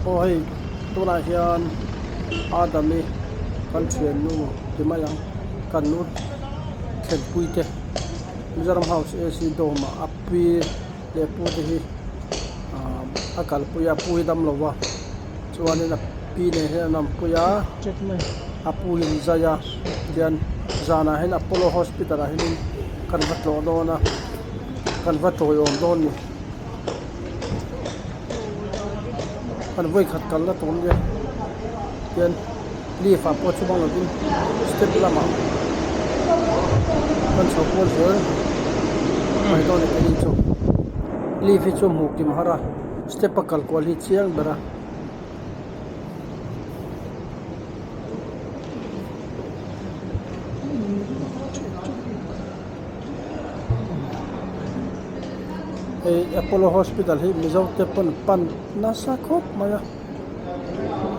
Aw hei tunah hian Adam-i kan thiannu ti mai ang kan nu thlenpui te Mizoram House AC dawm ah a pi leh pu te hi ah a kalpui a pu hi damlo va chuanin a pi nen hian an awmpui a a pu hi an zai a tihian zanah hian Apollo hospital ah hianin kan va tlawh dawn a kan va tawiawm dawn a ni. Kan vawi khat kalna tur nia hian lift ah pawh chhung lovin step lamah kan chho kual zel mai dawn a ni keini chu lift hi chu hmuh kim har a step a kal kual hi chiang ber a. Hei Apollo hospital hi mizo te pawn pan nasa khawp mai a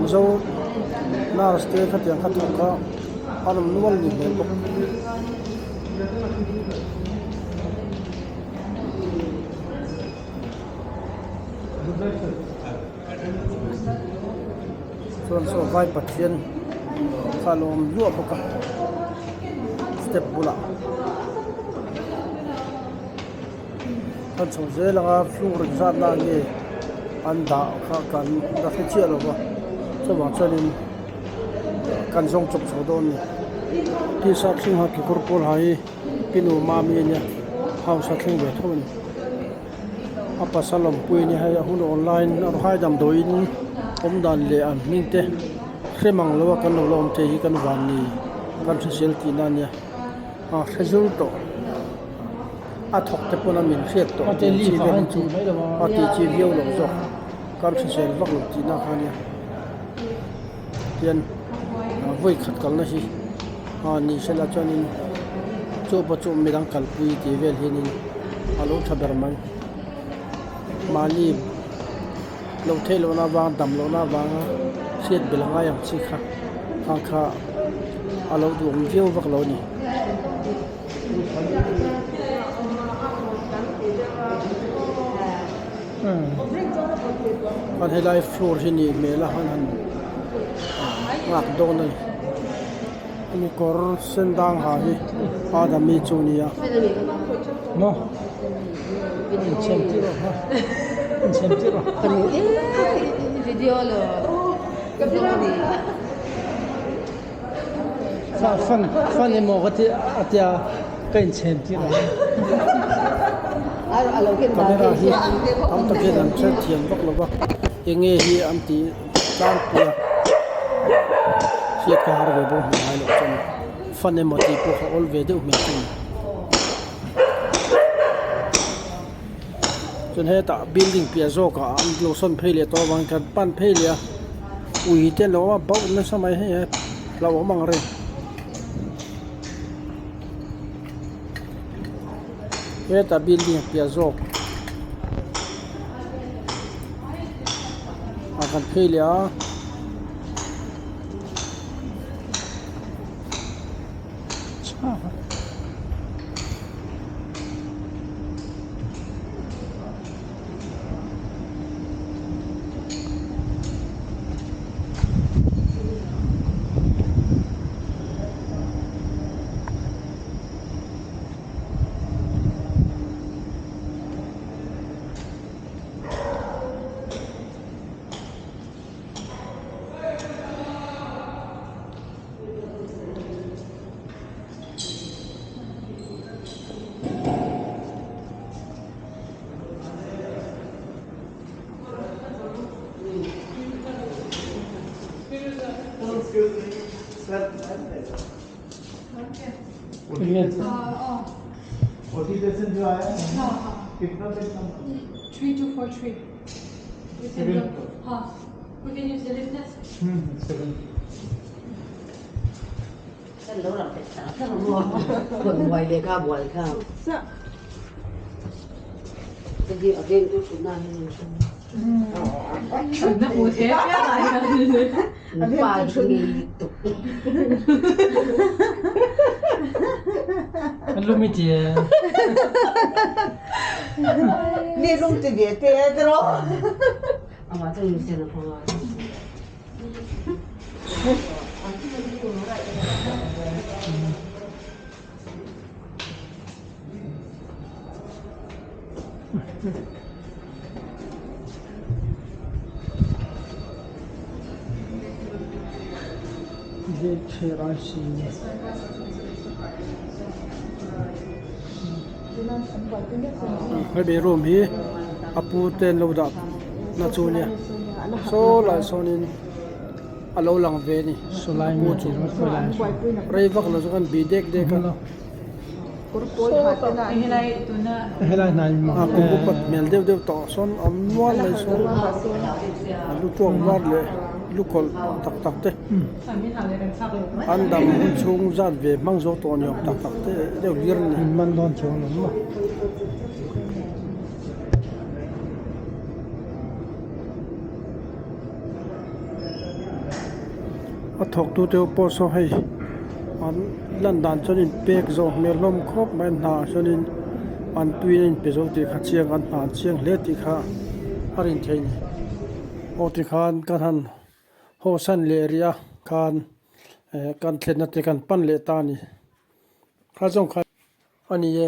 mizo nurse te khatiang kha thawk a an awm nual ni hmel bawk. Chuan saw vai pathian kha a lo awm hluah bawk a step bulah kan chho zel ang a floor engzat lah nge an dah kha kan la hre chiah lo va chuvang chuanin kan zawng chawp chho dawn a ni t-shirt hring ha kekawr pawl ha hi pi nu mami a nia house a thleng ve tho a ni. A pasal awmpui a nia hei a hun online a rawhai damdawiin awm dan leh an hming te hre mang lo a kan lo la awm thei hi kan van ni kan hrisel tihna a nia a hre zur tawh a thawk te pawn a min hriat tawh tih chi vel hi chu a tih chi viau loh zawk kan hrisel vak lo tihna kha a nia. Tian vawi khat kalna hi a ni sela chuanin chu pawh chu midang kalpui tih vel hianin a lo tha ber mai mahni lo theih lohna avang dam lohna avanga hriat belh a ngai ang chi kha khang kha a lo duhawm viau vak lo a ni. Chuan helai floor hi nih hmel a han han nghak dawn a ni hemi kawr sen dang ha hi Adami chu a ni a. Fan fan emaw ka ti a tia ka inchhen tir ang. Camera hi tam takin an hre thiam vak lo va enge hi an tih tlangpui a hriat ka har ve bawk hmu ngai loh chuan fan emaw tih pawh kha awl ve deuh hmel chu a ni. Chuan hetah building piah zawkah an lo sawn phei leh tawh avangin kan pan phei leh a ui te an lo awm a bauh nasa mai hei he hlauhawm ang reng hetah building piah zawk ah kan phei leh a. Hemi room hi a pu te an lo dah na chu nia saw lai sawnin a lo lang ve a ni a pu chu rei vak lo chu kan bih dek dek a. A kum upat hmel deuh deuh tawh sawn a awm nual mai sawn a lu tuak var leh lu kawlh tak tak te an dam hun chhung zat ve hmang zawk tawh ni awm tak tak te deuh hlir a ni. A thawktu te pawh saw hei an lan dan chuan inpek zawh hmel hlawm khawp mai a hna ah chuanin an tuiin a inpe zo tih kha chiang an hna an chiang hle tih kha a rin theih a ni. Aw tikhan kan han haw san leh rih a khan eh kan thlenna te kan pan leh ta a ni kha zawng kha a ni e.